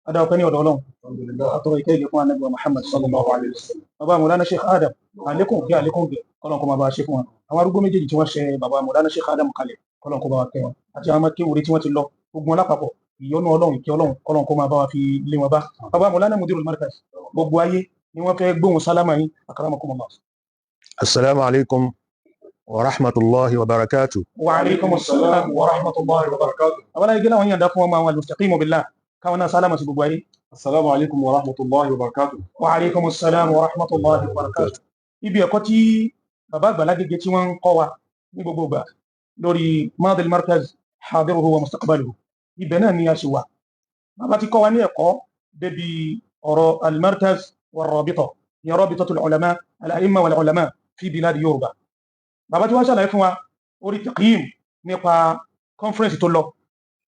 Adáwọ̀pẹ́ ní ọ̀dọ̀ Ọlọ́run. Àtọ̀rọ̀ ìkẹ́ ìgẹ̀ fún Ànábì wa Muhammad sallallahu alaihi wasallam. Bàbá Mọ̀lánà Sheikh Adam, àlékún kí àlékún gẹ̀, kọ́lọ́n kó máa bá a ṣe fún wọn. Àwọn arúgbó méjèèjì tí wọ́n ṣe bàbá Mọ̀lánà Sheikh Adam kalẹ̀, kọ́lọ́n kó bá wa kẹ́ wọn. Àti àwọn akéwòrè tí wọ́n ti lọ, gbogbo wọn lápapọ̀, ìyọ́nú Ọlọ́run, ìkẹ́ Ọlọ́run, kọ́lọ́n kó máa bá wa fi lé wọn bá. Bàbá Mọ̀lánà Mudirul Markaz, gbogbo ayé ni wọ́n fẹ́ gbóhùn sálámà yín, akramakumullah. Assalamu alaikum wa rahmatullahi wa barakatuh. Wa alaikumus salam wa rahmatullahi wa barakatuh. Àwọn aláìgé láwọn yànda fún ọmọ àwọn al-mustaqimu billah, káwọn náà sálámà sí gbogbo ayé. Assalamu alaikum wa rahmatullahi wa barakatuh. Wa alaikumus salam wa rahmatullahi wa barakatuh. Ibi ẹ̀kọ́ tí bàbá àgbà Lágége tí wọ́n ń kọ́ wa ní gbogbo ìgbà lórí Madi al-Markaz hadiruhu wa mustaqbaluhu, ibẹ̀ náà ni a ṣì wà. Bàbá ti kọ́ wa ní ẹ̀kọ́ débi ọ̀rọ̀ al-Markaz wa rabita, ní rabitatul ulama al-a'imma wal ulama fi bilad Yorùbá. Bàbá tí wọ́n ṣàlàyé fún wa orí taqyim nípa conference tó lọ,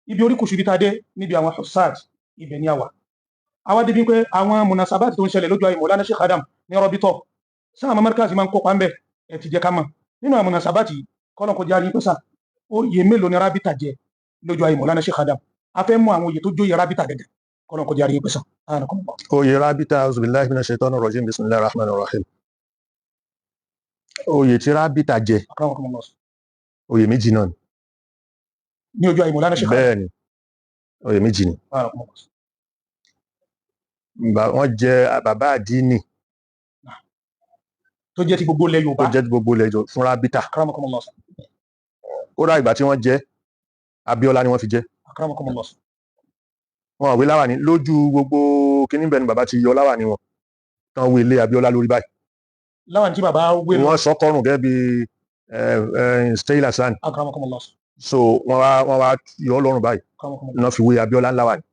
ibi orí kùsù bí ta dé níbi àwọn hussad, ibẹ̀ ni a wà. Àwa débi pé àwọn munasabat tó ń ṣẹlẹ̀ lójú ayé Mọ̀lánà Sheikh Adam ní rọ́bítọ̀ sáà àwọn markaz máa ń kópa ń bẹ̀, ẹ ti jẹ́ ká mọ̀ nínú àwọn munasabat yìí. Kọ́lọ̀ kó járe pé sà oyè mélòó ni rábítà jẹ lójú ayé Mọ̀lánà Sheikh Adam? A fẹ́ mú àwọn oyè tó jóyè rábítà gẹ́gẹ́, kọ́lọ̀ kó járe pé sà. Oyè rábítà, auzubillahi minash shaitanir rajim, bismillahir rahmanir rahim. Oyè tí rábítà jẹ, oyè méjì náà ni. Ní ojú ayé Mọ̀lánà Sheikh Adam. Bẹ́ẹ̀ ni, oyè méjì ni. Wọ́n jẹ bàbá àdínì tó jẹ́ ti gbogbo ilẹ̀ Yorùbá, tó jẹ́ ti gbogbo ilẹ̀ Yorùbá fún rábítà. Akramakumullah. Kódà ìgbà tí wọ́n jẹ, Abíọ́lá ni wọ́n fi jẹ. Akramakumullah. Wọn àwé láwàní lójú gbogbo kíní bẹ́ẹ̀ ni bàbá ti yọ láwàní wọn tán wé ilé Abíọ́lá lórí báyìí. Láwàní tí bàbá wé wọ́n sọ kọrùn gẹ́gẹ́ bí Stella Hasan. Akramakumullah. So wọ́n wá yọ ọ́ lọ́rùn báyìí náà fi wé Abíọ́lá láwàní.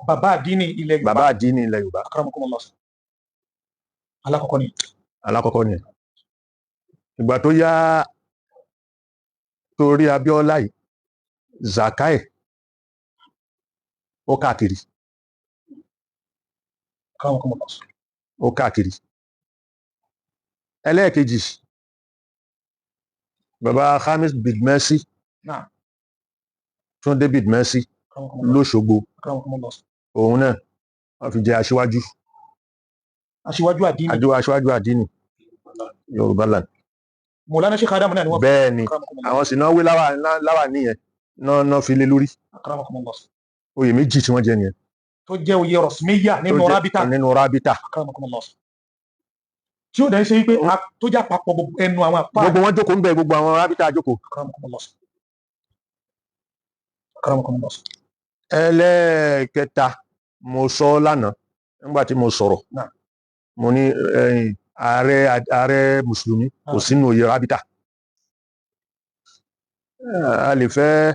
Bàbá àdínì ilẹ̀ Yorùbá. Bàbá àdínì ilẹ̀ Yorùbá. Akramakumullah. Alákọ̀ọ́kọ́ ni. Alákọ̀ọ́kọ́ ni. Ìgbà tó yá torí Abíọ́lá yìí, Zakai ó káàkiri. Ó káàkiri. Ẹlẹ́ẹ̀kejì, bàbá Hamis Bidmersi, Túndé Bidmersi lóṣogbo, òun náà wọ́n fi jẹ aṣíwájú. Aṣíwájú àdínì. Aṣíwájú àdínì Yorùbá land. Mọ̀lánà Sheikh Adam náà ni wọ́n. Bẹ́ẹ̀ ni, àwọn sì náà wé láwà níyẹn náà fi lé lórí. Oyè méjì tí wọ́n jẹ nìyẹn. Tó jẹ́ oyè rọ̀símíyà nínú rábítà. Nínú rábítà. Tí ó dẹ̀ ń ṣe wípé tó jẹ́ àpapọ̀ ẹnu àwọn àpá. Gbogbo wọn jókòó ń bẹ, gbogbo àwọn rábítà jókòó. Ẹlẹ́ẹ̀kẹta, mo sọ lánàá nígbà tí mo sọ̀rọ̀, mo ní ààrẹ mùsùlùmí kò sínú oyè rábítà. A lè fẹ́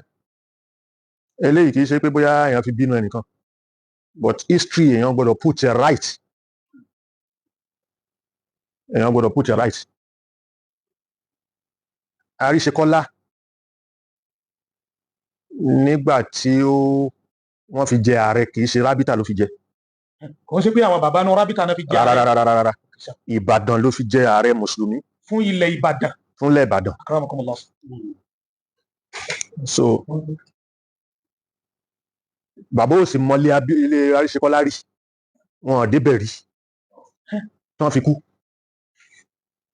eléyìí, kì í ṣe pé bóyá èèyàn fi bínú ẹnìkan, but history èèyàn gbọ́dọ̀ put it right, èèyàn gbọ́dọ̀ put it right. Àríṣekọ́lá nígbà tí wọ́n fi jẹ ààrẹ, kì í ṣe rábítà ló fi jẹ. Kò ń ṣe pé àwọn bàbá náà rábítà náà fi jẹ ààrẹ. Rárá, Ìbàdàn ló fi jẹ ààrẹ mùsùlùmí. Fún ilẹ̀ Ìbàdàn. Fún ilẹ̀ Ìbàdàn. Akramakumullah. So bàbá ò sì mọlé ilé Àríṣekọ́lá rí, wọn ò débẹ̀ rí tí wọ́n fi kú.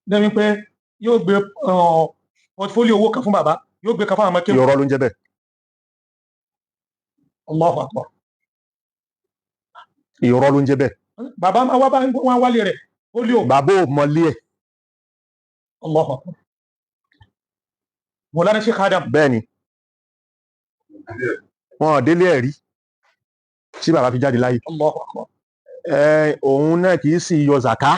Dẹ́mi pé yóò gbé portfolio owó kan fún bàbá, yóò gbé kan fún àwọn ọmọ kéwù. Irọ́ ló ń jẹ́ bẹ́ẹ̀. Allahu Akbar. Irọ́ ló ń jẹ́ bẹ́ẹ̀. Bàbá máa wá bá wọn wálé rẹ̀ polio. Bàbá ò mọlé ẹ̀. Allahu Akbar. Mọ̀lánà Sheikh Adam. Bẹ́ẹ̀ ni, wọn ò délé ẹ̀ rí tí bàbá fi jáde láyé. Allahu Akbar. Òun náà kì í sì yọ zàká.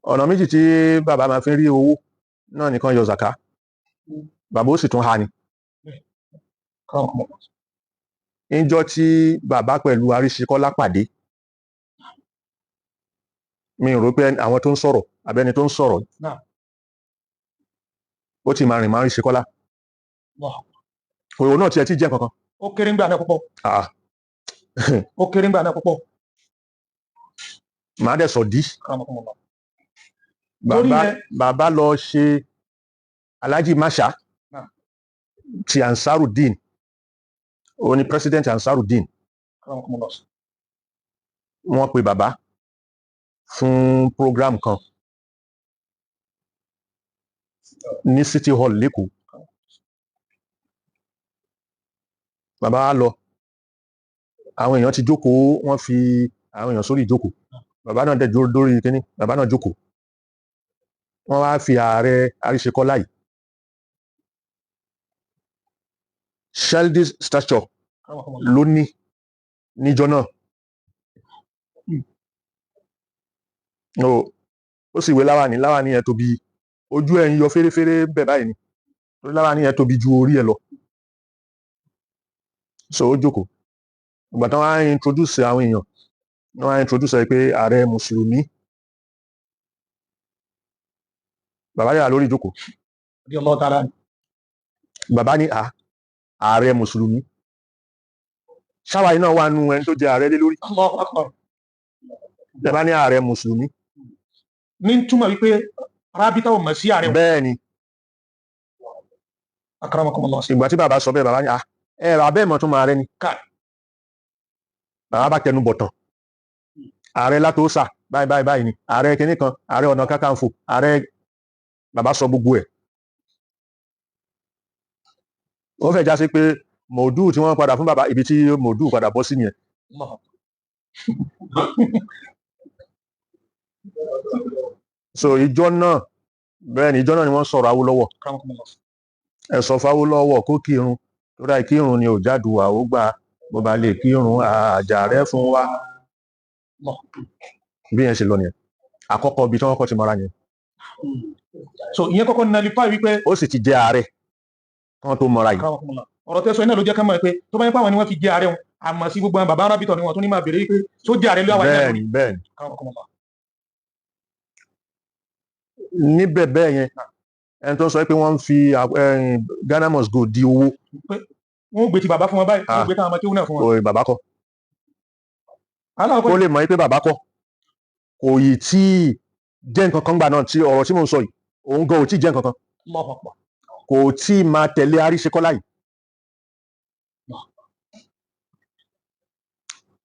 Ọ̀nà méjì tí bàbá máa fi ń rí owó náà nìkan yọ zàká, bàbá ó sì tún ha ni. Níjọ́ tí bàbá pẹ̀lú Àríṣekọ́lá pàdé, mi rò pé àwọn tó ń sọ̀rọ̀ abẹ́ni tó ń sọ̀rọ̀ ó ti máa rìn máa Àríṣekọ́lá. Òun náà tiẹ̀ tí jẹ́ kankan. Ó kéré ńgbà náà púpọ̀. Ó kéré ńgbà náà púpọ̀. Màá dẹ̀ sọ dí. Bàbá lọ ṣe Alhaji Masha ti Ansarudeen, òun ni president Ansarudeen. Akramakumullah. Wọ́n pe bàbá fún program kan ní City Hall l'Ékòó. Bàbá wa lọ, àwọn èèyàn ti jókòó, wọ́n fi àwọn èèyàn sórí ìjókòó. Bàbá náà dẹ̀ dúró lórí kíní, bàbá náà jókòó. Wọ́n wá fi ààrẹ Àríṣekọ́lá yìí, childish stature Akramakumullah. ló ní níjọ́ náà. Ó sì wé láwàní, láwàní yẹn tóbi, ojú ẹ̀ ń yọ férefére bẹ̀ báyìí ni, torí láwàní yẹn tóbi ju orí ẹ̀ lọ. So ó jókòó. Ìgbà tí wọ́n á introduce àwọn èèyàn, wọ́n á introduce ẹ pé ààrẹ mùsùlùmí. Bàbá yà lórí ìjókòó. Radiyallahu ta'ala anhu. Bàbá ní ààrẹ mùsùlùmí, ṣáwa yìí náà wà nù ẹni tó jẹ ààrẹ lé lórí. Allahu akbar. Bàbá ní ààrẹ mùsùlùmí. Ní túmọ̀ wípé rábítà ò mọ̀ sí ààrẹ wọn. Bẹ́ẹ̀ ni. Akramakumullah. Ìgbà tí bàbá sọ bẹ́ẹ̀, bàbá ní ẹ rà bẹ́ẹ̀ mọ̀ tún máa rẹ ni. Káì. Bàbá bá tẹnu bọ̀tàn, ààrẹ látòsà báyìí báyìí báyìí ni ààrẹ kinní kan, ààrẹ ọ̀nà kakanfò, ààrẹ. Bàbá sọ gbogbo ẹ̀. Ó fẹ́ já sí pé mòdù tí wọ́n padà fún bàbá, ibi tí mòdù padà bọ́ sí nìyẹn. Allah. So ìjọ náà, bẹ́ẹ̀ ni, ìjọ náà ni wọ́n sọ̀rọ̀ Awólọ́wọ̀. Akramakumullah. Ẹ sọ fáwólọ́wọ̀ kó kírun, torí àìkírun ni ò jádùá ó gbà, bó ba lè kírun àjà rẹ fún wa. Allah. Bí yẹn ṣe lọ nìyẹn, àkọ́kọ́ ibi tí wọ́n kọ́ ti mọ́ra yẹn. So ìyẹn kọ́kọ́ nullify wípé Ó sì ti jẹ́ ààrẹ kán tó mọ́ra yìí. Akramakumullah. Ọ̀rọ̀ tẹ́sọ iná ló jẹ́ ká mọ̀ pé tó bá yẹ pé àwọn ni wọ́n fi jẹ ààrẹ wọn, àmọ́ sí gbogbo àwọn bàbá arábìtọ̀ ni wọ́n tún ní máa béèrè wípé tó jẹ ààrẹ lọ́wọ́ Bẹ́ẹ̀ ni, bẹ́ẹ̀ ni. Akramakumullah. Níbẹ̀ bẹ́ẹ̀ yẹn, ẹni tó ń sọ pé wọ́n ń fi Ghana must go di owó, Wọ́n ó gbé ti bàbá fún wọn báyìí, wọ́n ó gbé táwọn ọmọ kéwú náà fún wọn. òye bàbá kọ́. Alákọ̀ọ́kọ́ Kó lè mọ̀ pé bàbá kọ́ kò yìí tí jẹ́ nǹkan kan gbà náà tí ọ̀rọ̀ tí mò ń sọ yìí, òun gan ò tí jẹ́ nǹkan kan, Allahu akbar. kò tí máa tẹ̀lé Àríṣekọ́lá yìí.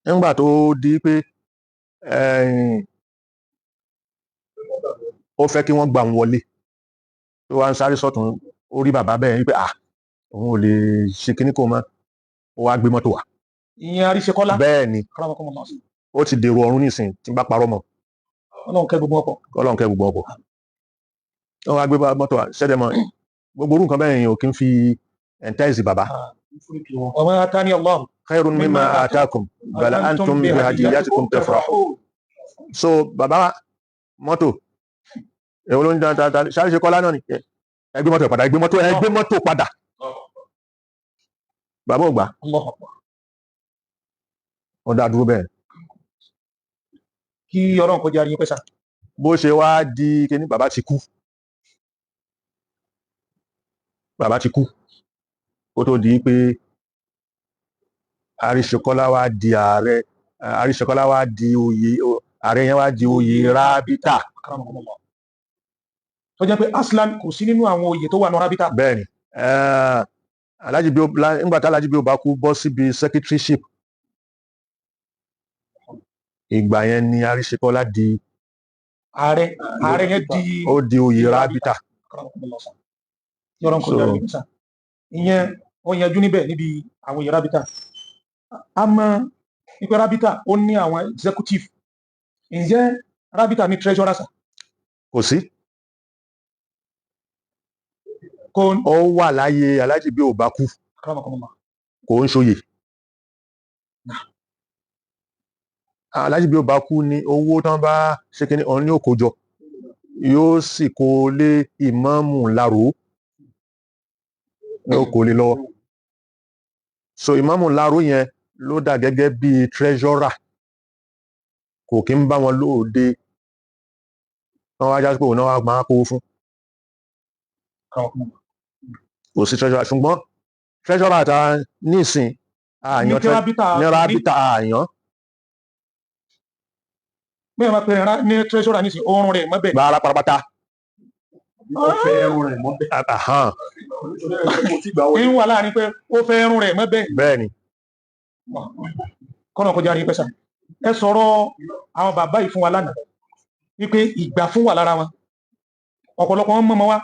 Nígbà tó di pé ó fẹ́ kí wọ́n gbà òun wọlé, tó wá ń sáré sọ́tún, ó rí bàbá bẹ́ẹ̀ wípé òun ò lè ṣe kíní kó mọ́, ó wá gbé mọ́tò wá. Ìyẹn Àríṣekọ́lá. Bẹ́ẹ̀ ni. Akramakumullah. Ó ti dèrò ọ̀run nísìnyí tí n bá parọ́ mọ́. Ọlọ́run kẹ́ gbogbo ọkọ̀. Ọlọ́run kẹ́ gbogbo ọkọ̀. Ó wá gbé mọ́tò wá ṣẹ́dẹ̀ mọ́ gbogbo orú nǹkan bẹ́ẹ̀ yẹn ò kí ń fi entice bàbá. Wa ma atani Allah Khairun mimma atakum bal antum bi hadiyatikum tafrahun. So bàbá mọ́tò èwo ló ń dan dan dan Àríṣekọ́lá náà ni ẹ gbé mọ́tò padà, ẹ gbé mọ́tò, ẹ gbé mọ́tò padà. Bàbá ò gbà. Allahu akbar. Ó dá dúró bẹ́ẹ̀. Kí Ọlọ́run kó jẹ́ àríyìn pẹ́sà. Bó ṣe wá di kíní, bàbá ti kú. Bàbá ti kú. Ó tó di pé Àríṣekọ́lá wá di ààrẹ, Àríṣekọ́lá wá di oyè, ààrẹ yẹn wá di oyè rábítà. Akramakumullah. Tó jẹ́ pé aslan kò sí nínú àwọn oyè tó wà ní rábítà. Bẹ́ẹ̀ni, Alhaji bí ó nígbà tí Alhaji bí ó bá kú bọ́ síbi secretaryship, ìgbà yẹn ni Àríṣekọ́lá di ààrẹ, ààrẹ yẹn di ó di oyè rábítà. Akramakumullah. Kí Ọlọ́run kó jẹ́ àríyìn pẹ́sà. Ìyẹn ó yanjú níbẹ̀ níbi àwọn oyè rábítà. A mọ̀ wípé rábítà ó ní àwọn executive. Ǹjẹ́ rábítà ní treasurer sà? Kò sí. Kò Ó wà láyé Alhaji bí ó bá kú. Akramakumullah. Kò ń ṣoyè. Alhaji bí ó bá kú ní owó tán bá ṣe kíní òun ní ó kó jọ, yóò sì kó lé ìmáàmù Láró, yóò kó lé lọ́wọ́. So ìmáàmù Láró yẹn ló dà gẹ́gẹ́ bí treasurer, kò kí ń bá wọn lóde, wọ́n wá jásí pé òun náà wá máa kó fún. Akramakumullah. Kò sí treasurer, ṣùgbọ́n treasurer ta nísìn àyàn Ní rábítà ní rábítà àyàn. Bẹ́ẹ̀ máa pèrè ní treasurer nísìn, oorun rẹ̀ mọ́ bẹ́ẹ̀. Gbára pátápátá. Ó fẹ́ ẹrun rẹ̀ mọ́ bẹ́ẹ̀. Ahan. Mo ti gbà wọlé. Ń wà láàrin pé ó fẹ́ ẹrun rẹ̀ mọ́ bẹ́ẹ̀. Bẹ́ẹ̀ ni. Kọ́nà kọjá rí pẹ́sà. Ẹ sọ̀rọ̀ àwọn bàbá yìí fún wa lánàá wípé ìgbà fún wà lára wọn. Ọ̀pọ̀lọpọ̀ wọn mọ̀mọ́ wa.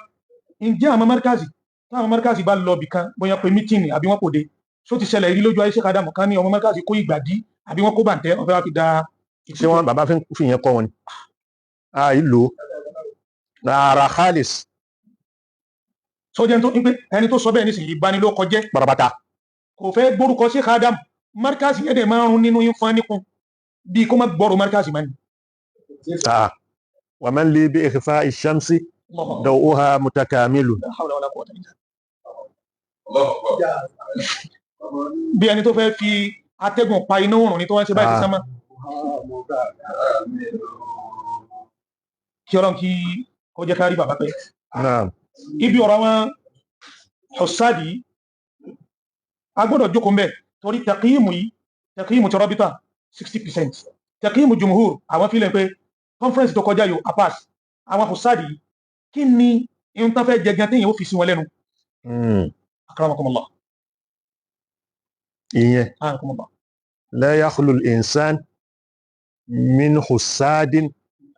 Ǹjẹ́ àwọn mọ́ríkàzì táwọn mọ́ríkàzì bá lọ bìkan bóyá pé mítìnì àbí wọn kò dé, ṣó ti ṣẹlẹ̀ rí lójú ayé Sheikh Adam kan ní ọmọ mọ́ríkàzì kó ìgbà dí àbí wọn kó bàǹtẹ́ wọn fẹ́ wá fi da? Ṣé wọn bàbá fi ń fi yẹn kọ́ wọn ni? Àìlò rárá khalis. Sójẹ́ tó ń pé ẹni tó sọ bẹ́ẹ̀ nísìnyí ìbanilókọjẹ́ parapata. Kò fẹ́ gbórúkọ Sheikh Adam, mọ́ríkàzì yẹn dẹ̀ máa ń rún nínú yín fún ẹnìkun bíi kó má gbọ́rọ̀ mọ́ríkàzì máa ní. Wa man li bi ikhfa'i shamsi daw'uha mutakamilu. La hawla wala quwwata illa billah. Bí ẹni tó fẹ́ fi atẹ́gùn pa iná òrùn ní tó wá ń ṣe báyìí sí sánmà. Kí Ọlọ́run kí ó jẹ́ ká rí bàbá pẹ́. Naam. Ibi ọ̀rọ̀ àwọn ọ̀sádì a gbọ́dọ̀ jókòó mbẹ̀ torí tẹ̀kíìmù yìí, tẹ̀kíìmù ti rọ́bítà 60%, tẹ̀kíìmù jumhur àwọn fílẹ̀ pé conference tó kọjá yóò apas àwọn ọ̀sádì. Kí ni ihun tán fẹ́ jẹ gan téèyàn ó fi sí wọn lẹ́nu? Akramakumullah. Ìyẹn Akramakumullah. La yakhlu al-insan min husadin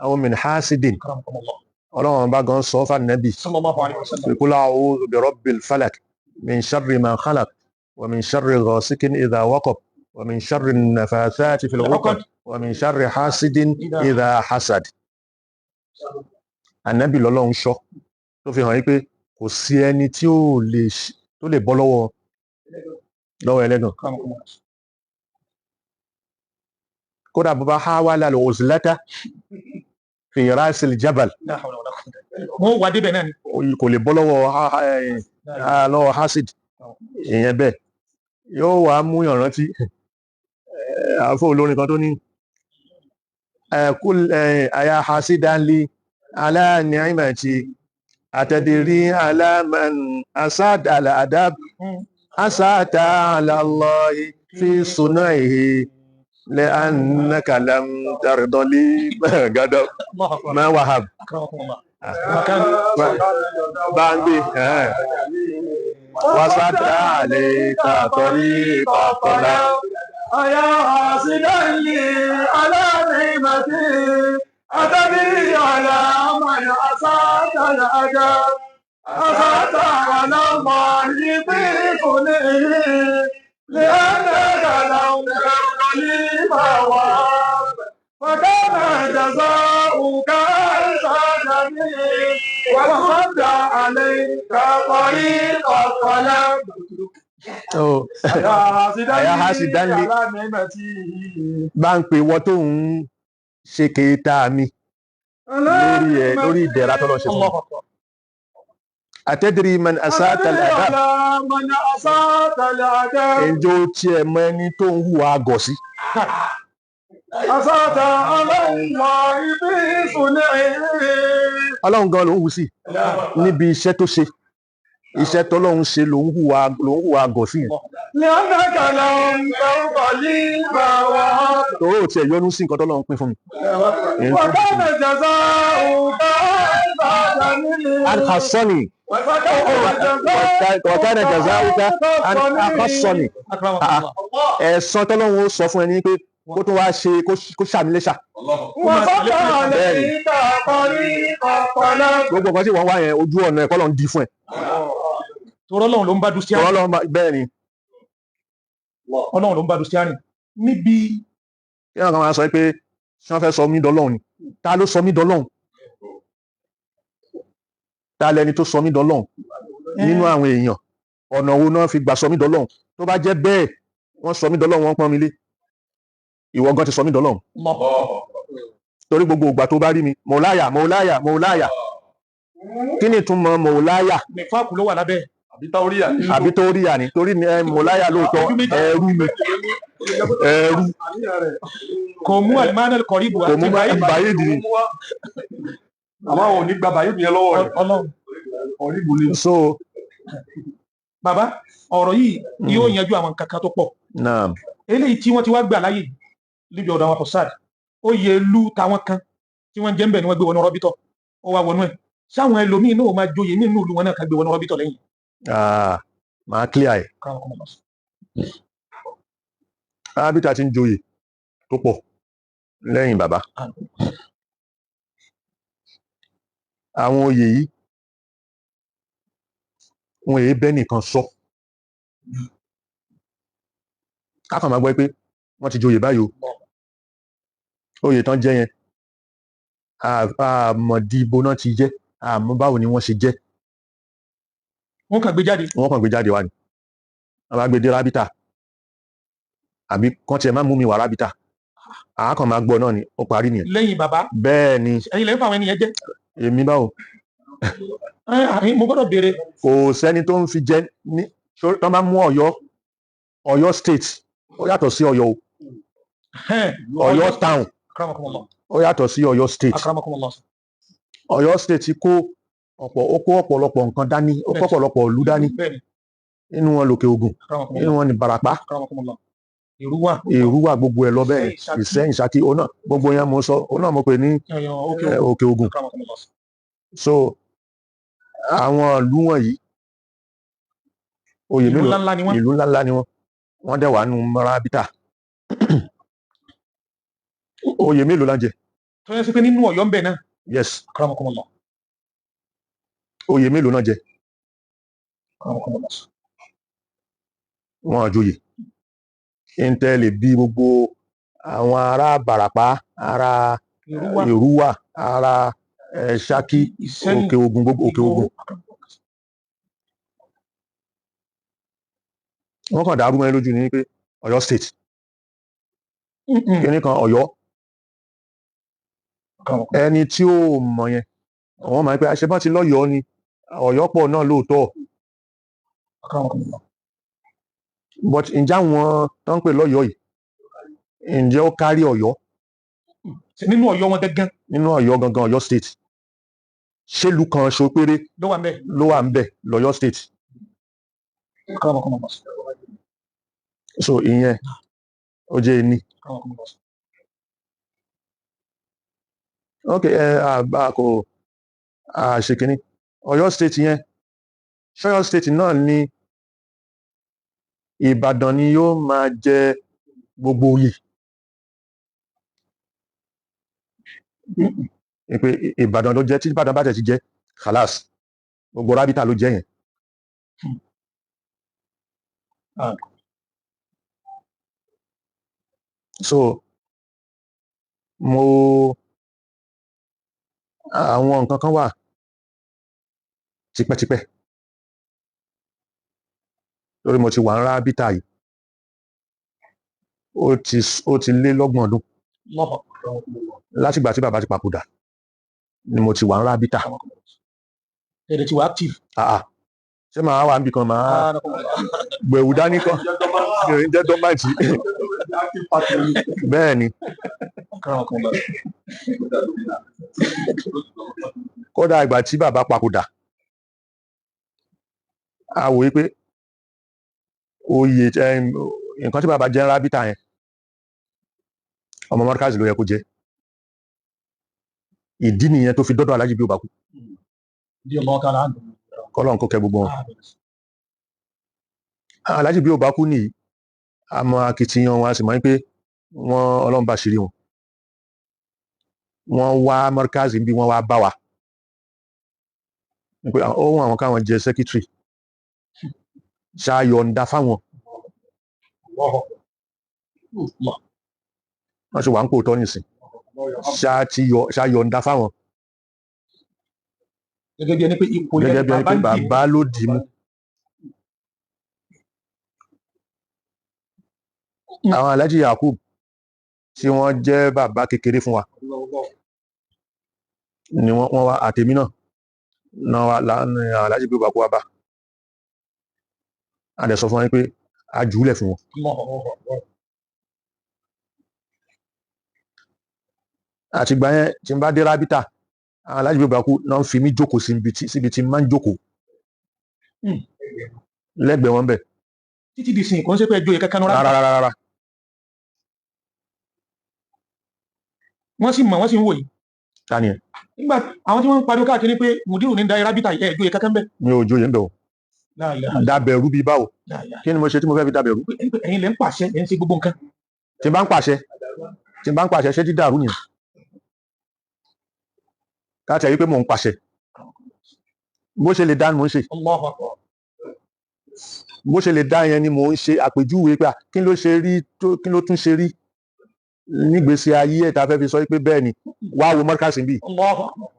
aw min hasidin. Akramakumullah. Ọlọ́run bá gan sọ fún Ànábì Sallallahu alayhi wa sallam. qul a'udhu bi rabbil falak min sharri ma khalaq wa min sharri ghasikin idha waqab wa min sharri nafathati fil 'uqad wa min sharri hasidin idha hasad. Ànábì lọ́lọ́run ṣọ́ tó fi hàn yí pé kò sí ẹni tí ó lè tó lè bọ́ lọ́wọ́ ẹlẹ́gàn. Akramakumullah. Kódà bó bá hawala al-uzlata fi rasil jabal, La hawla wala quwwata illa billah. Wọ́n wà débẹ̀ náà ni. kò lè bọ́ lọ́wọ́ lọ́wọ́ hasid. Ìyẹn bẹ́ẹ̀ yóò wá mú yàn rántí àfọ olórin kan tó ní kul aya hasidan li ala ni'mati atadiri ala man asad ala adab asata ala Allahi fi sunaihi li'annaka lam tarda li gadab Allahu akbar. Ma wahab. Akramakumullah. Makan. Bá ń gbé wasada alayka tariqa talab. أيا حاسدا لي على نعمتي أتدري على من أساءت الأدب أسأت على الله في صنعه لأنك لم ترد لي ما وهب فكان جزاؤك أن سادني وصد عليك طريق الطلب. Oh. أيا حاسدا لي. على نعمتي Bá ń pè wọ́n tó ń ṣe kéta mi lórí ẹ, lórí ìdẹ̀ra tọ́lọ́ ṣe fún mi. Allahu akbar. Atadri man asata al-adab. على من أساءت الأدب. Ǹjẹ́ ó tiẹ̀ mọ ẹni tó ń hùwà àgọ̀ sí? أساءت على الله في صنعه. Ọlọ́run gan ló ń hù sí níbi iṣẹ́ tó ṣe, iṣẹ́ tọ́lọ́run ṣe ló ń hùwà àgọ̀ sí yẹn. لأنك لم ترض لي ما وهبت. Torí ò tiẹ̀ yọnu sí nǹkan tọ́lọ́run pín fún mi. Èyí tó ń وكان جزاؤك أن سادني. alhassani وكان وكان جزاؤك أن أخصني. Akramakumullah. Ẹ̀san tọ́lọ́run ó sọ fún ẹni pé kó tó wá ṣe kó ṣàmì lẹ́ṣà. وصد عليك طريق الطلب. Gbogbo nǹkan tí wọ́n wá yẹn, ojú ọ̀nà ẹ̀kọ́ lọ́n di fún ẹ. Torí Ọlọ́run ló ń bá du steering. Ọlọ́run bẹ́ẹ̀ ni. Ọlọ́run ló ń bá du steering níbi. Kí wọ́n kàn máa sọ pé ṣé wọ́n fẹ́ sọ mí dọ́lọ́run ni? Ta ló sọ mí dọ́lọ́run? Ta lẹni tó sọ mí dọ́lọ́run nínú àwọn èèyàn? Ọ̀nà wo náà fi gbà sọ mí dọ́lọ́run? Tó bá jẹ́ bẹ́ẹ̀ wọ́n sọ mí dọ́lọ́run, wọ́n pọ́n mi lé, ìwọ gan ti sọ mí dọ́lọ́run, torí gbogbo ìgbà tó bá rí mi, mọ̀láyà, mọ̀láyà, mọ̀láyà. Kí ni ìtumọ̀ mọ̀láyà? Nífàkù ló wà lábẹ́. Àbí táóríyà. Àbí tó rí àní torí mọ̀láyà lóòótọ́, ẹrú mi, ẹrú. Kò mú alimánà kọ̀ríbù. Kò mú báyìí dì. Àmọ́ àwọn ò ní gba bàyí yẹn lọ́wọ́ rẹ̀. Ọlọ́run. Ọ̀rí ìbò ni. So Bàbá, ọ̀rọ̀ yìí yóò yanjú àwọn nǹkan kan tó pọ̀. Naam. Eléyìí tí wọ́n ti wá gbà láyè níbi ọ̀dọ̀ àwọn Hussard, ó yẹ lu táwọn kan tí wọ́n jẹ́ ń bẹ̀ ni wọ́n gbé wọnú rọ́bítọ̀, ó wá wọnú ẹ̀ sáwọn ẹlòmíín náà máa joyè nínú ìlú wọn náà ká gbé wọnú rọ́bítọ̀ lẹ́yìn. Ah, máa clear ẹ̀. Rábítà ti ń joyè tó pọ̀ lẹ́yìn bàbá. Àwọn oyè yìí wọn èé bẹ́ nìkan sọ. A kàn máa gbọ́ pé wọ́n ti joyè báyìí o, oyè tán jẹ́ yẹn, àmọ́ di ibo náà ti jẹ́, àmọ́ báwo ni wọ́n ṣe jẹ́. Wọ́n kàn gbé jáde. Wọ́n kàn gbé jáde wá ni. Wọ́n bá gbé dé rábítà, àbí kán tiẹ̀ má mú mi wá rábítà, àá kàn máa gbọ́ náà ni, ó parí nìyẹn. Lẹ́yìn bàbá. Bẹ́ẹ̀ ni. Ẹ̀yin lẹ́yìn fáwọn ènìyàn jẹ́. Èmi báwo? Mo gbọ́dọ̀ béèrè. Kò sẹ́ni tó ń fi jẹ ní tó bá mú Ọ̀yọ́, Ọ̀yọ́ state ó yàtọ̀ sí Ọ̀yọ́ o. Ọ̀yọ́ town ó yàtọ̀ sí Ọ̀yọ́ state. Ọ̀yọ́ state kó ọ̀pọ̀, ó kó ọ̀pọ̀lọpọ̀ nǹkan dání, ó kó ọ̀pọ̀lọpọ̀ ìlú dání. Inú wọn lòkè Ògùn, inú wọn ní Ìbàràpá, Èrúwà, gbogbo ẹ̀ lọ bẹ́ẹ̀, Ìṣẹ́yìn, Ṣakí, òun náà gbogbo yẹn mo sọ, òun náà mo pè ní Òkè Ògùn. So àwọn ìlú wọ̀nyí, oyè mélòó, ìlú ńláńlá ni wọ́n, wọ́n dẹ̀ wà nù Rábítà. Oyè mélòó la ń jẹ? Tó yẹ sí pé nínú Ọ̀yọ́ ń bẹ náà. Yes. Oyè mélòó náà jẹ? Wọn àjòyè. Intel bí gbogbo àwọn ará Ìbàràpá, ará Èrúwà, ará Ṣakí, Òkè Ògùn, gbogbo Òkè Ògùn. Wọ́n kàn dàrú mọ́ ẹ lójú ni pé Ọ̀yọ́ state. Kíní kan Ọ̀yọ́. Ẹni tí ó mọ̀ yẹn, wọ́n máa ń pẹ́ àṣẹ bá ti lọ́yọ̀ọ́ ni, Ọ̀yọ́ pọ̀ náà lóòótọ́. But ǹjẹ́ àwọn tó ń pè lọ́yọ̀ọ́ yìí, ǹjẹ́ ó kárí Ọ̀yọ́? Nínú Ọ̀yọ́ wọn gangan. Nínú Ọ̀yọ́ gangan, Ọ̀yọ́ state. Ṣé ìlú kan ṣo péré ló wà ń bẹ̀ lọ́yọ́ state? So ìyẹn ó jẹ́ ẹni. Ok, ẹ àbá kò àṣekínní. Ọ̀yọ́ state yẹn, ṣọ́yọ́ state náà ni Ìbàdàn ni yóò máa jẹ gbogbo oyè. Pé Ìbàdàn ló jẹ, tí Ìbàdàn bá tẹ̀ ti jẹ, khalas, gbogbo Rábítà ló jẹ yẹn. So mo àwọn nǹkan kan wà tipẹ́tipẹ́ lórí mo ti wà ń Rábítà yìí, ó ti lé lọ́gbọ̀n ọdún látìgbà tí bàbá ti papòdà ni mo ti wà ń Rábítà. Ẹ̀rẹ̀ ti wà active. Ṣé màá wà níbi kan màá gbẹ̀wù dání kan ìrìn jẹ́ dọ́màtì. Bẹ́ẹ̀ ni. Kódà ìgbà tí bàbá papòdà, a wòye pé oyè nǹkan tí bàbá jẹ́ ń Rábítà yẹn, ọmọ Mọ́rkàzì ló yẹ kó jẹ́. Ìdí nìyẹn tó fi dọ́dọ̀ Aláàjì bí ó bá kú. Kọ́lọ́n kó kẹ́ gbogbo wọn. Aláàjì bí ó bá kú nìyí, a mọ akitiyan wọn, a sì mọ̀ pé wọ́n Ọlọ́run bá ṣírí wọn. Wọ́n wá Mọ́rkàzì bí wọ́n wá bá wa. Pé ohun àwọn káwọn jẹ sẹ́kítírì. Ṣáyọ̀ǹda fáwọn. Wọ́n ṣe wà ń kó tọ́ nìsín. Ṣáyọ̀ǹda fáwọn. Gẹ́gẹ́ bí ẹni pé ipò yẹn Gẹ́gẹ́ bí ẹni pé bàbá ló dì í mú. Àwọn Alhaji Yakub tí wọ́n jẹ́ bàbá kékeré fún wa ni wọ́n wá àtèmi náà náà wá láàrin Alhaji bí ó bá kó wa bá. A dẹ̀ sọ fún wọn pé a jùúlẹ̀ fún wọn. Àtìgbà yẹn tí n bá dé Rábítà, àwọn Alhaji bí ó bá kú náà ń fi mí jókòó síbi tí n máa ń jókòó lẹ́gbẹ̀ẹ́ wọn bẹ̀. Títí di sìn kò ń ṣe pé ẹjọ́ yẹ kankan rárá. Rárá. Wọ́n sì mọ̀, wọ́n sì ń wò yìí. Ta ni ẹ? Nígbà àwọn tí wọ́n ń pariwo káàkiri pé Mùdírù ní da Rábítà ẹ̀ ẹjọ́ yẹ kankan bẹ́ẹ̀. Mi ò joyè ń bẹ̀ o. Dàbẹ̀rú bíi báwo? Kí ni mo ṣe tí mo fẹ́ fi dàbẹ̀rú? Ẹ̀yin lẹ ń pàṣẹ, ẹ̀ ń ṣe gbogbo nǹkan. Tí n bá ń pàṣẹ, tí n bá ń pàṣẹ, ṣé dídàrú nìyẹn? Káàtì ẹ̀ wípé mò ń pàṣẹ, bó ṣe lè dá ni mò ń ṣe. Allahu Akbar. Bó ṣe lè dá yẹn ni mò ń ṣe àpèjúwe pé à, kí ló ṣe rí tó, kí ló tún ṣe rí nígbèésí ayé ẹ̀ tá a fẹ́ fi sọ pé bẹ́ẹ̀ ni. Wá wo Markaz bí. Allahu Akbar.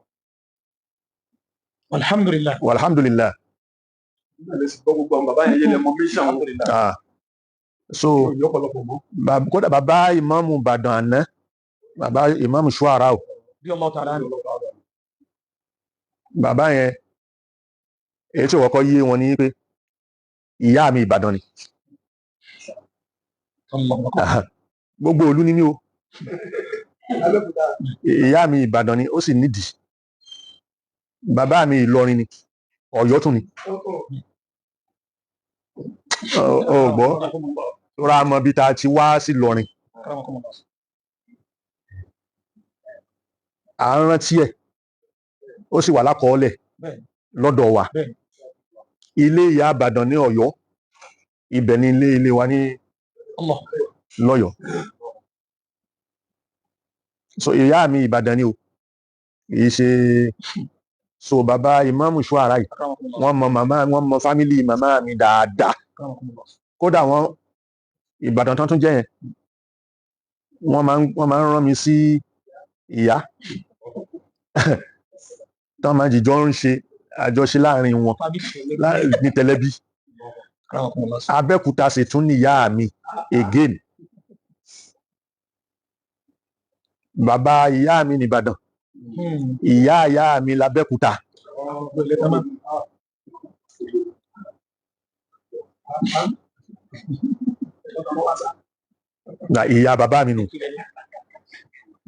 Alhamdulillah. Alhamdulillah. Ah. So kódà bàbá ìmáàmù Ìbàdàn àná, bàbá ìmáàmù Shuara o, Radiyallahu ta'ala anhu. Bàbá yẹn, èyí tí ó kọ́kọ́ yé wọn ni pé ìyá mi Ìbàdàn ni. Allahu Akbar. Gbogbo ìlú ni mí o. Ìyá mi Ìbàdàn ni, ó sì nídìí. Bàbá mi Ìlọrin ni, Ọ̀yọ́ tún ni. Ó gbọ́, rà mọ bí ta ti wá sí Ìlọrin. Akramakumullah. À ń rántí ẹ̀, ó sì wà lákọọ́lẹ̀ lọ́dọ̀ wa. Ilé ìyá Ìbàdàn ní Ọ̀yọ́, ibẹ̀ ni ilé ilé wa ní Allah. lọ́yọ̀ọ́. So ìyá mi Ìbàdàn ni o, kì í ṣe. So bàbá ìmáàmù Shuara yìí, Akramakumullah. wọ́n mọ màmá, wọ́n mọ family màmá mi dáadáa. Akramakumullah. Kódà wọ́n Ìbàdàn tán tún jẹ́ yẹn, wọ́n máa ń rán mi sí ìyá tán, máa jìjọ ń ṣe àjọṣe láàrin wọn ní tẹlẹbí. Akramakumullah. Abẹ́òkúta sì tún níyà mi again. Bàbá ìyá mi nìbàdàn, ìyá ìyá mi l'Abẹ́òkúta. Na ìyá bàbá mi nù.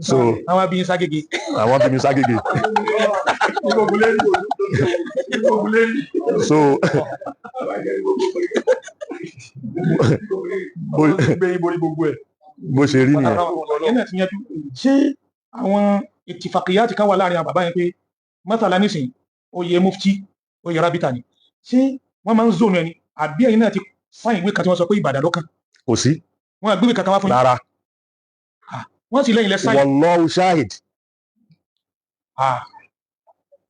So àwọn abiyín ságége. Àwọn bí mi ságége. So bó ṣe rí nìyẹn. Ìyẹn náà ti yanjú. Ṣé àwọn ìtìfàkìyà ti kan wà láàrin àwọn bàbá yẹn pé mọ́tàlá nísìn, oyè mufti, oyè rábítà ni, ṣé wọ́n máa ń zone ẹni, àbí ẹ̀yin náà ti sáyìn ìwé kan tí wọ́n sọ pé Ìbàdàn ló kàn? Kò sí. Wọ́n àgbéwé kankan wá fún yín? Rárá. Wọ́n sì lẹ́yìn lẹ sáyìn. Wallahu shahid. Ah.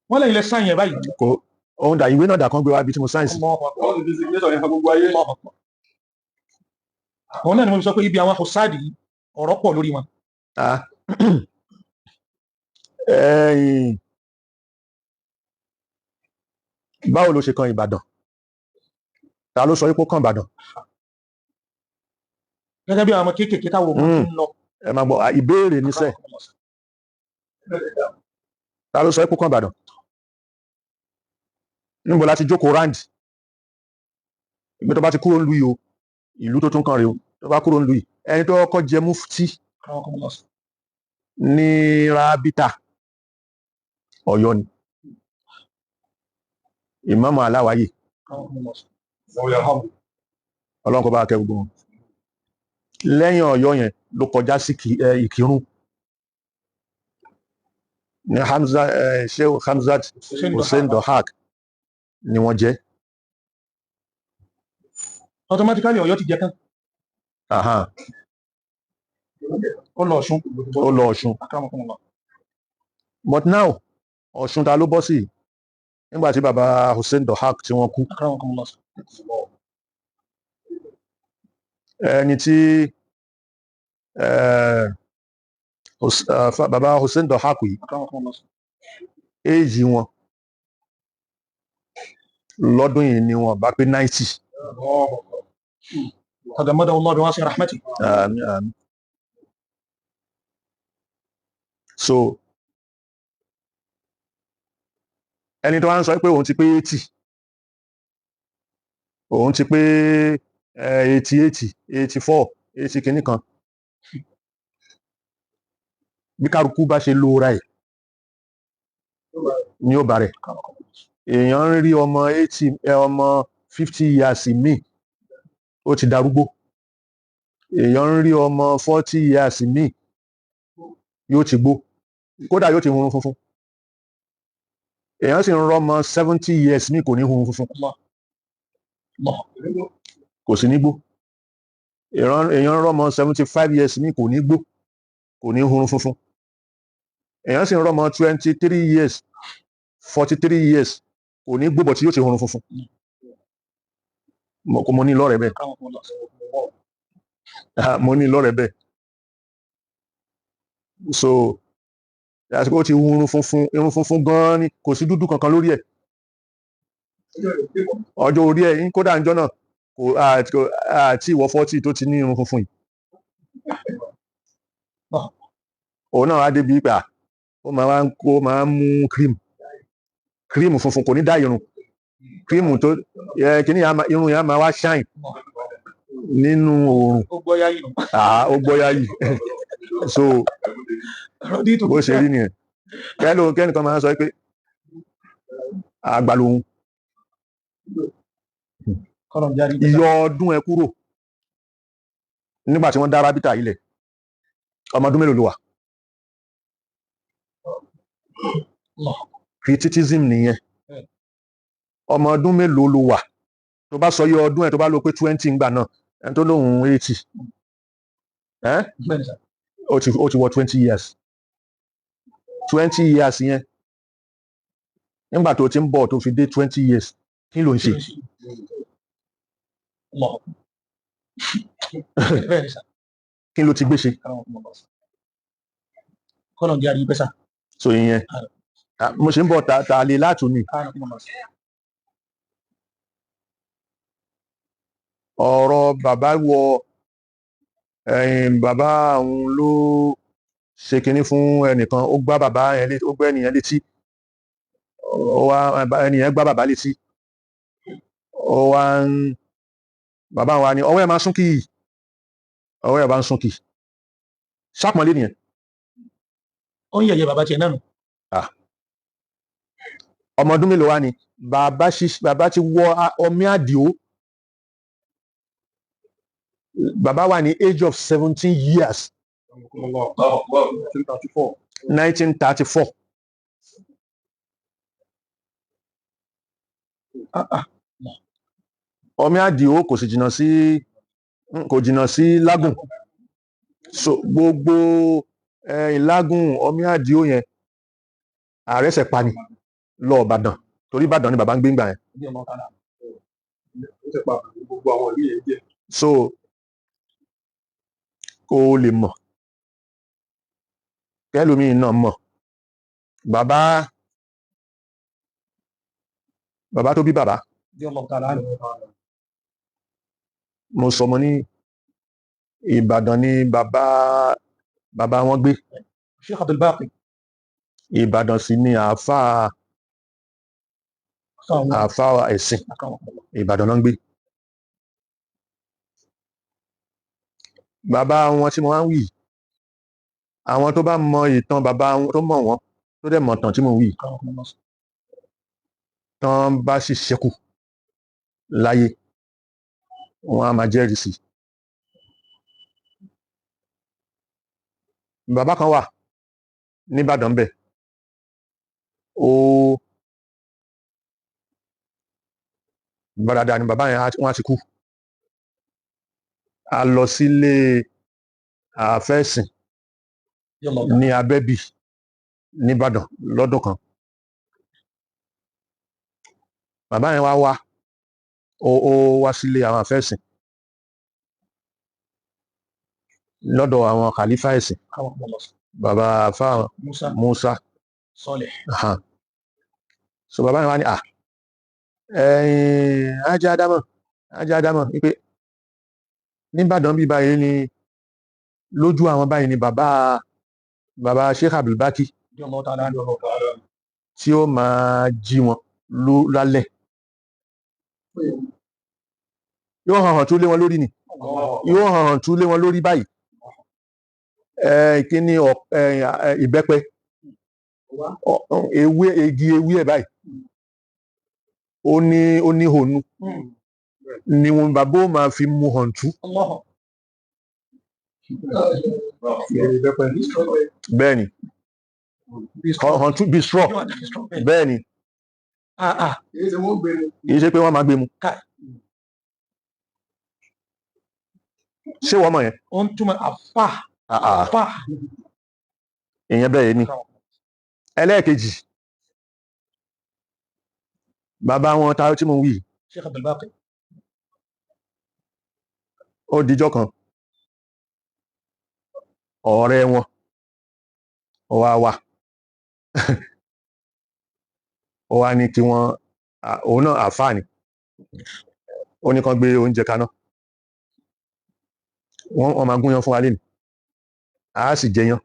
Wọ́n lẹ́yìn lẹ sáyìn ẹ̀ báyìí. Kò òun dà, ìwé náà dà kan gbé wá bí tí mo sáyìn sí. Allahu Akbar. Òun náà ni mo fi sọ pé ibi àwọn ọ̀sáàdì yìí, ọ̀rọ̀ pọ̀ lórí wọn. Ah. Ẹ̀yìn, báwo ló ṣe kan Ìbàdàn? Ta ló sọ wípé ó kan Ìbàdàn? Gẹ́gẹ́ bí àwọn ọmọ kéékèèké táwọn ọmọ ń lọ. Ẹ máa gbọ́ à, ìbéèrè níṣẹ́. Ta ló sọ wípé ó kan Ìbàdàn? Níbo la ti jókòó round ìgbé? Tó bá ti kúrò nílùú yìí o, ìlú tó tún kàn rèé o, tó bá kúrò nílùú yìí, ẹni tó kọ́kọ́ jẹ mufti ní Rábítà Ọ̀yọ́ ni Ìmáàmù Aláwáyé. Ọlọ́run kó bá kẹ́ gbogbo wọn. Lẹ́yìn Ọ̀yọ́ yẹn ló kọjá sí Ìkìrun ní Hamza, Sheikh Hamzat Hussein Dohak ni wọ́n jẹ́. Automatically Ọ̀yọ́ ti jẹ tán. Ó lọ Ọ̀ṣun. Ó lọ Ọ̀ṣun. Akramakumullah. But now, Ọ̀ṣun ta ló bọ́ sí nígbà tí baba Hussein Dohak tí wọ́n kú? Akramakumullah. Ẹni tí baba Hussein Dohak yìí, Akramakumullah. éèjì wọn lọ́dún yìí ni wọ́n bá pé 90. Tagammadahu Allah biwasi rahmatihi. Àmín, àmín. So ẹni tó wá ń sọ pé òun ti pé 80, òun ti pé 80, 84, 80 kìíní kan, bí kálukú bá ṣe lóra ẹ̀ ní ó bá rẹ̀. Èèyàn ń rí ọmọ 80, ọmọ 50 years míì, ó ti darúgbó. Èèyàn ń rí ọmọ 40 years míì, yóò ti gbó, kódà yóò ti hunrun funfun. Èèyàn sì ń rọmọ 70 years míì, kò ní hunrun funfun. Allah. Kò sí ní gbó. Èèyàn rọ́mọ 75 years mi kò ní gbó, kò ní hurun funfun. Èèyàn sì ń rọ́mọ 23 years, 43 years, kò ní gbó bọ̀ tí yóò ti hurun funfun. Mo ní lọ́rẹ̀ẹ́ bẹ́ẹ̀. Mo ní lọ́rẹ̀ẹ́ bẹ́ẹ̀. So àsìkò ó ti hurun funfun, irun funfun gan-an ni, kò sí dúdú kankan lórí ẹ̀. Ọjọ́ orí ẹ̀ kódà ńjọ́ náà kò àti ìwọ 40 tó ti ní irun funfun yìí. Òun náà wá débi pé ó máa ń kó máa ń mú cream funfun, kò ní dá irun cream tó kíní irun yẹn á máa wá shine nínú oòrùn. Ó gbọ́ yáyì nù. Ó gbọ́ yáyì. So bó ṣe rí nìyẹn. Kẹ́nìkan máa ń sọ pé àgbà lòun. Ìyọ ọdún ẹ kúrò nígbà tí wọ́n dá rábítà ilẹ̀, ọmọ ọdún mélòó ló wà? Criticism nìyẹn. Ọmọ ọdún mélòó ló wà? Tó bá sọ iye ọdún ẹ, tó bá lò pé 20 ńgbà náà, ẹni tó lóhun 80, ó ti wọ 20 years. 20 years yẹn, nígbà tó ti ń bọ̀ tó fi dé 20 years, kí ló ń ṣe? Kí ló ti gbé ṣe? So ìyẹn mo ṣe ń bọ̀ ta lè látún ni. Ọ̀rọ̀ bàbá wọ bàbá òun ló ṣe kinní fún ẹnìkan, ó gbá bàbá yẹn létí, ó gbá ẹnìyẹn létí, ó wá ẹnìyẹn gbá bàbá létí, ó wá ń bàbá wa ni ọwọ́ ẹ̀ máa súnkì, ọwọ́ ẹ̀ bá ń súnkì, ṣàpọ̀nlé nìyẹn. Ó ń yẹ̀yẹ́ bàbá tiẹ̀ náà nù. Ọmọ ọdún mélòó wá ni bàbá ti wọ ọmí àdìo. Bàbá wà ní age of 17 years. 1934. Ọmí àdìo kò sì jìnnà sí, kò jìnnà sí Lágùn. So gbogbo Ìlágùn ọmí àdìo yẹn, ààrẹ ṣẹ̀ pa ni lọ Ìbàdàn, torí Ìbàdàn ni bàbá ń gbé ńgbà yẹn. So kó o lè mọ̀, kẹ́lòmíì náà mọ̀, bàbá tó bí bàbá, mo sọ mo ní Ìbàdàn ni bàbá wọn gbé. Sheikh Abdul Baqi. Ìbàdàn sì ni àáfàá ẹ̀sìn, Ìbàdàn náà ń gbé. Bàbá wọn tí mo wá ń wí, àwọn tó bá mọ ìtàn bàbá wọn, tó mọ̀ wọ́n, tó dẹ̀ mọ̀ tàn tí mo wí, tán bá sì ṣẹ́kù láyé, wọn á máa jẹ́rìí sí. Bàbá kan wà n'Ìbàdàn bẹ̀, ó bàdàdà ni bàbá yẹn, wọ́n á ti kú. A lọ sílé àfẹ́sìn ní Abẹ́bí n'Ìbàdàn lọ́dún kan. Bàbá yẹn wá wá, ó wá sílé àwọn àfẹ́sìn lọ́dọ̀ àwọn khalifa ẹ̀sìn, bàbá àfá Musa Saleh. So bàbá yẹn wá ní ẹ̀yìn ajá Ádámọ̀ wípé n'Ìbàdàn bí báyìí ni lójú àwọn báyìí ni bàbá Sheikh Abdul Baqi tí ó máa jí wọn lálẹ́, yóò hàn hàn tú lé wọn lórí ni, yóò hàn hàn tú lé wọn lórí báyìí. Kí ni ìbẹ́pẹ, ewé igi ewé ẹ̀ báyìí, ó ní hònú ni wọn bàbá ó máa fi mú hàn tú. Bẹ́ẹ̀ni, hàn tú bí straw, bẹ́ẹ̀ni, kì í ṣe pé wọ́n máa gbé mu. Ṣé wọ́n mọ̀ yẹn? Ó ń túmọ̀ àfà. Ah, ah. Àfà. Ìyẹn bẹ́ẹ̀ ni. Ẹlẹ́ẹ̀kejì, bàbá wọn ta tí mo wí, Sheikh Abdulbaqi. Ó dijọ́ kan, ọ̀rẹ́ wọn ó wá wà, ó wá ní kí wọ́n òun náà àfáà ni, ó ní kán gbé oúnjẹ kaná, wọ́n máa gúnyán fún wa lẹ́nu, a sì jẹyán.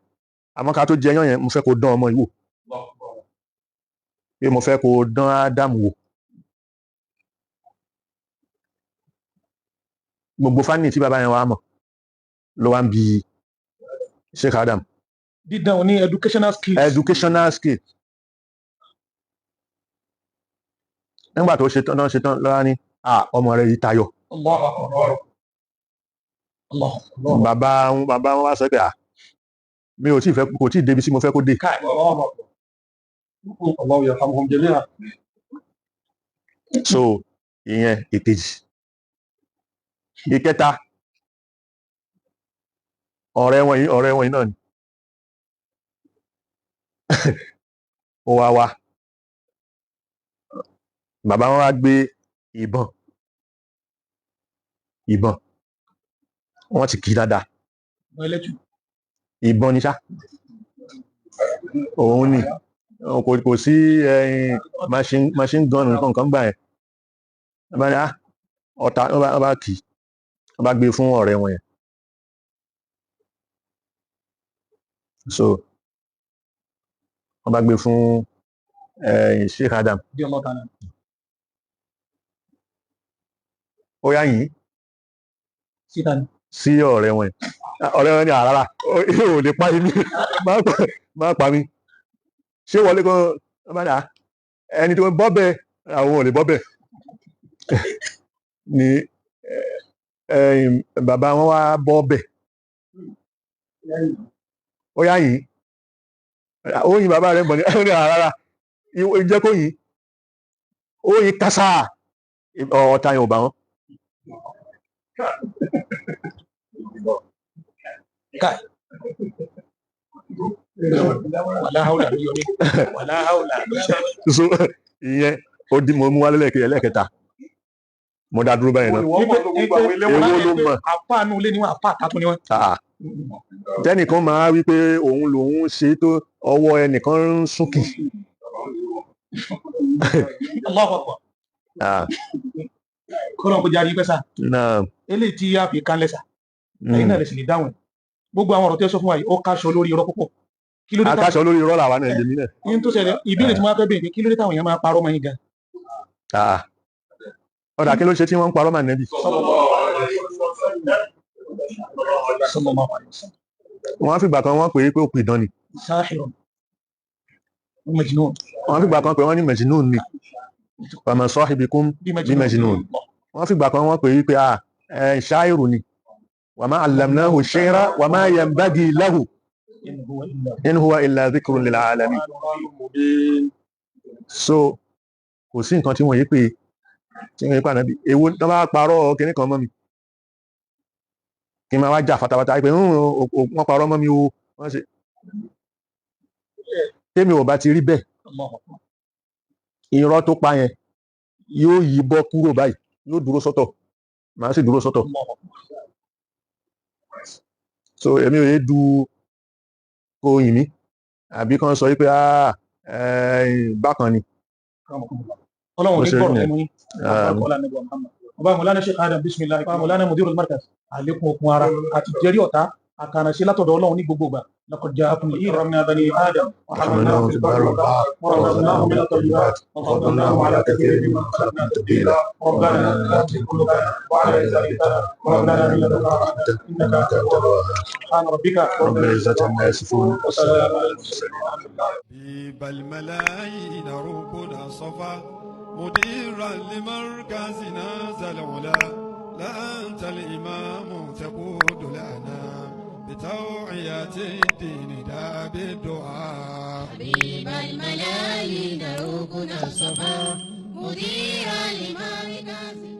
Àmọ́ ká tó jẹyán yẹn, mo fẹ́ kó dán ọmọ yìí wò, pé mo fẹ́ kó dán Ádámù wò. Gbogbo fánì tí bàbá yẹn wá mọ̀ ló wá ń bi Sheikh Adam. Dídán ní educational skills. Educational skill. Nígbà tó ṣetán náà, ṣetán lọ́wọ́ ní, "Ah, ọmọ rẹ̀ yìí tayọ." Allahu Akbar. Allahu Akbar. Bàbá wọn wá sọ pé, "Ah, mi ò tí ì fẹ́, kò tí ì débi tí mo fẹ́ kó dé." Káì. Allahu Akbar. Allahu yarhamhum jami'an. So ìyẹn ìkejì. Ìkẹta, ọ̀rẹ́ wọn yìí náà ni ó wá wá. Bàbá wọn wá gbé ìbọn, ìbọn wọn ti kì í dáadáa. Ẹlẹ́tù. Ìbọn ni ṣá, òun ni kò sí ẹyin machine gun nǹkan kan gbà yẹn. Wọ́n bá ní, "Ah, ọ̀tá." Wọ́n bá kì í, wọ́n bá gbé fún ọ̀rẹ́ wọn yẹn. So wọ́n bá gbé fún ẹyin Sheikh Adam. Bí ọlọ́ta náà. Ó yá yìí Síta ni. Sí ọ̀rẹ́ wọn yẹn. Ah, ọ̀rẹ́ wọn ní, "Àrárá ò lè pa mí, má pa mí." Ṣé wọlé kan? Wọ́n bá ní, "Ah, ẹni tó bọ́ bẹ́ẹ̀, àwọn ò lè bọ́ bẹ́ẹ̀." Ni ẹ̀yìn bàbá wọn wá bọ́ bẹ́ẹ̀, ó yá yìí, ó yin bàbá rẹ̀ ń bọ̀ ní. Ó ní, "Àrárá, jẹ́ kó yìn." Ó yin kásá, ọ̀tá yẹn ò bá wọn. Káì. Wàlá haúlà ló yọ mí. Wàlá haúlà ló yọ mí. So ìyẹn ó di mo mú wálé lẹ́ẹ̀kẹta, mo dá dúró báyìí náà. Èwo ló mọ̀? Àfà nù ilé ni wọ́n, àfà àtàtún ni wọ́n. Ah, tẹ́nìkan máa wí pé òun lòun ṣe tó ọwọ́ ẹnìkan ń súnkì. Allahu Akbar. Ah, Kọ́lọ̀ kó jáde pẹ́ sá. Náà. Eléyìí tí a fi kán lẹ́sà. Ẹ̀yin náà lè sì lè dáhùn ẹ̀. Gbogbo àwọn ọ̀rọ̀ tẹ́ sọ fún wa yìí, ó káṣọ lórí irọ́ púpọ̀. Kí ló dé táwọn Akáṣọ lórí irọ́ làwa náà, èmi náà. Yín tó ṣẹlẹ̀, ìbéèrè tí mo wá fẹ́ béèrè pé kí ló dé táwọn èèyàn máa parọ́ mọ́ yín gan? Ah. Ọ̀dà, kí ló ṣe tí wọ́n ń parọ́ mà nẹ́bì? Sallallahu alaihi wasallam. Wọ́n fìgbà kan wọ́n pè é pé ó pidán ni. Sahirun. Majnun. Wọ́n fìgbà kan pé wọ́n ní majnun ni, wa ma sahibukum Bí bí majnun. Wọ́n fìgbà kan wọ́n pè é pé, ah, ẹ̀ ṣáìrù ni, wa ma allamnahu shi'ra wa ma yanbaghi lahu In huwa illa in huwa illa dhikrun lil alamin. So kò sí nǹkan tí wọ́n yé pé tí wọ́n yé pé ànábì. Èwo tó bá parọ́ kinní kan mọ́ mi, kí n máa wá jà fatafata pé, wọ́n parọ́ mọ́ mi o." Wọ́n ṣe tèmi ò bá ti rí bẹ́ẹ̀. Allahu Akbar. Irọ́ tó pa yẹn yóò yí bọ́ kúrò báyìí, yóò dúró sọ́tọ̀, màá sì dúró sọ́tọ̀. Allahu Akbar. So èmi ò yé du kó yìn mí àbí kán sọ wípé, "Ah, bákan ni." Ọlọ́run Bó ní ṣe rí gbọ́rọ̀ nìyẹn. lẹ́nu yín. Ọlá Ànábì Muhammad. Ọba Mọ̀lánà Sheikh Adam, bismillah. Ọba Mọ̀lánà Mudirul Markaz. Àlékún okun ara àti jẹ́rí ọ̀tá àkàrànṣe látọ̀dọ̀ Ọlọ́run ní gbogbo ìgbà. Laqad ja'akum karramna bani Adam wa hamalnahum fil barri wal bahri wa razaqnahum min at-tayyibat wa faddalnahum ala kathirin mimman khalaqna tafdila. ربنا لا تزغ قلوبنا بعد إذ هديتنا وهب لنا من لدنك رحمة إنك أنت الوهاب. سبحان ربك رب العزة عما يصفون وسلام على المرسلين. حبيب الملايين ركن صفا، مديرا لمركزنا ذا العلا، لا أنت الإمام تقود الأنام بتوعية الدين دا بالدعاء. حبيب الملايين ركن الصفا، مديرا لمركزنا.